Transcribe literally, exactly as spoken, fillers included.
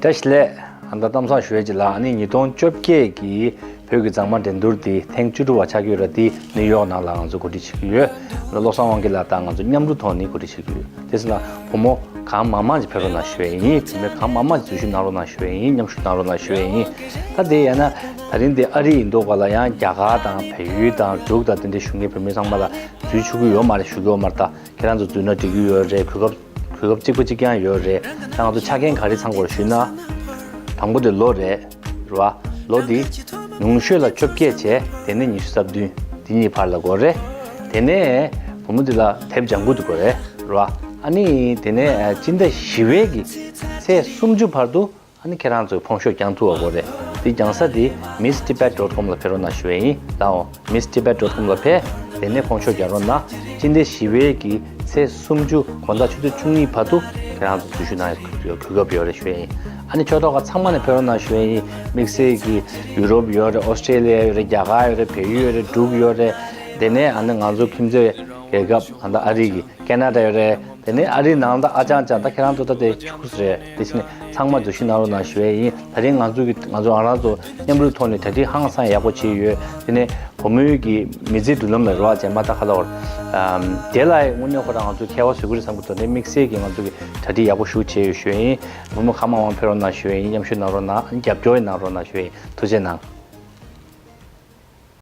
བཀྲ་ཤིས་བདེ་ལེགས། ཨ་ད་གཏམ་བཟང་ཞུ་ཡས་ཅིག་ལ། ཨ་ནི་ཉིས་སྟོང་བཅོ་བརྒྱད་ཀྱི་བོད་ཀྱི་མཛངས་མ་འགྲན་བསྡུར་དེ་ཐེངས་བཅུ་དྲུག་པ་ཆགས་ཀྱི་ཡོད་རེད། དེ་ནིའུ་ཡོག་ནང་ལ་ང་ཚོ་གོ་སྒྲིག་བྱེད་ཀྱི་ཡོད། ཨ་ད་བློ་བཟང་དབང་རྒྱལ་ལགས་དང་ང་ཚོ་མཉམ་རུབ་ཐོག་ནས་གོ་སྒྲིག་བྱེད་ཀྱི་ཡོད། དེ་སོང་ན་བུ་མོ་གང་མང་མང་ཅིག་ཕེབས་རོགས་གནང་ཞུ་ཡས་ཡིན། བུད་མེད་གང་མང་མང་ཅིག་འཛུལ་ཞུགས་གནང་རོགས་གནང་ཞུ་ཡས་ཡིན། མཉམ་ཞུགས་གནང་རོགས་གནང་ཞུ་ཡས་ཡིན། ད་དེ་ཡང་ན་ད་རིང་དེ་ཨ་རི་ཡིན་མདོག་ག་ལ་ཡང་རྒྱ་གར་དང་བལ་ཡུལ་དང་འབྲུག་དང་དེ་འདྲའི་བཞུགས་མཁན་བུད་མེད་ཚང་མ་ལ་འཛུལ་ཆོག་གི་ཡོད་མ་རེད། ཞུ་གི་ཡོད་མ་རེད། ད་ཁྱེད་རང་ཚོ་འཛུལ་ན་འགྲིག་གི་ཡོད་རེད། གོ་སྐབས་གོ་སྐབས་གཅིག་པ་གཅིག་རྐྱང་ཡོད་རེད། ད་ང་ཚོ་ཆ་རྐྱེན་ག་རེ་ཚང་དགོས་རེད་ཞུས་ན། དང་པོ་དེ་ལོ་རེད། རེད་བ། ལོ་འདི་ཉུང་ཤོས་ལ་བཅོ་བརྒྱད་བྱས། དེ་ནས་ཉི་ཤུ་རྩ་བདུན། འདི་གཉིས་བར་ལ་དགོས་རེད། དེ་ནས་བུ་མོ་འདི་ལ་དེབ་ལྗང་གུ་འདི་དགོས་རེད། རེད་བ། ཨ་ནི་དེ་ནས་ཨ་སྤྱི་ཟླ་བཞི་པའི་གི་ཚེས་སུམ་ཅུ་བར་དུ་ཨ་ནི་ཁྱེད་རང་ཚོས་ཕོན་ཤོག་རྒྱག་ཐུབ་པ་དགོས་རེད། དེ་རྒྱག་ས་དེ་miss tibet dot com ལ་ཕེབས་རོགས་གནང་ཞུ་ཡས་ཡིན། ལའོ། miss tibet dot com ལ་ཕེབས། དེ་ནས་ཕོན་ཤོག་རྒྱག་རོགས་གནང་། སྤྱི་ཟླ་བཞི་པའི་གི་ཚེས་སུམ་ཅུ་དགོང་དག་ཆུ་ཚོད་བཅུ་གཉིས་བར་དུ་ཁྱེད་རང་ཚོ་འཛུལ་ཞུགས་གནང་ཡག་གོ་སྐབས་ཡོད་རེད་ཞུ་ཡས་ཡིན། ཨ་ནི་ཕྱོགས་གཏོགས་ཁག་ཚང་མ་ནས་ཕེབས་རོགས་གནང་ཞུ་ཡས་ཡིན། དམིགས་བསལ་གྱི་ཡུ་རོབ་ཡོད་རེད། ཨོ་སི་ཀྲེ་ལི་ཡ་ཡོད་རེད། རྒྱ་གར་ཡོད་རེད། བལ་ཡུལ་ཡོད་རེད། འབྲུག་ཡོད་རེད། དེ་ནས་ཨ་ནི་ང་ཚོ་ཁྱིམ་མཚེས་རྒྱལ་ཁབ་ཨ་ད་ཨ་རི་གི་ཁེ་ན་ཌ་ཡོད་རེད། དེ་ནས་ཨ་རིའི་ནང་ད་ཨ་ཅང་ཅང་ད་ཁྱེད་རང་ཚོ་ད་དེ་ཁྱུག་རེད། དེ་བཞིན་ཚང་མ་འཛུལ་ཞུགས་གནང་རོགས་གནང་ཞུ་ཡས་ཡིན། ད་རིང་ང་ཚོ་གི་ང་ཚོ་ང་རང་ཚོ་མཉམ་རུབ་ཐོག་ནས་གྲ་སྒྲིག་ཧང་སང་ཡག་པོ་བྱས་ཡོད། དེ་ནས་བུ་མོའི་གི་མི་ཚེའི་མདུན་ལམ་ལ་རེ་བ་ཅན་མ་ད་ཁ་ལོར། ཨམ། དེ་ལ་དངོས་གནས་ཁོ་རང་ང་ཚོ་ཁྱད་པར་བཟོ་གི་རེད་བསམ་གི་འདུག་དེ་དམིགས་བསལ་གྱི་ང་ཚོ་གི་གྲ་སྒྲིག་ཡག་པོ་ཞིག་བྱས་ཡོད་ཞུ་ཡས་ཡིན། བུ་མོ་གང་མང་མང་ཕེབས་རོགས་གནང་ཞུ་ཡས་ཡིན། མཉམ་ཞུགས་གནང་རོགས་གནང་། རྒྱབ་སྐྱོར་གནང་རོགས་གནང་ཞུ་ཡས་ཡིན། ཐུགས་རྗེ་གནང་།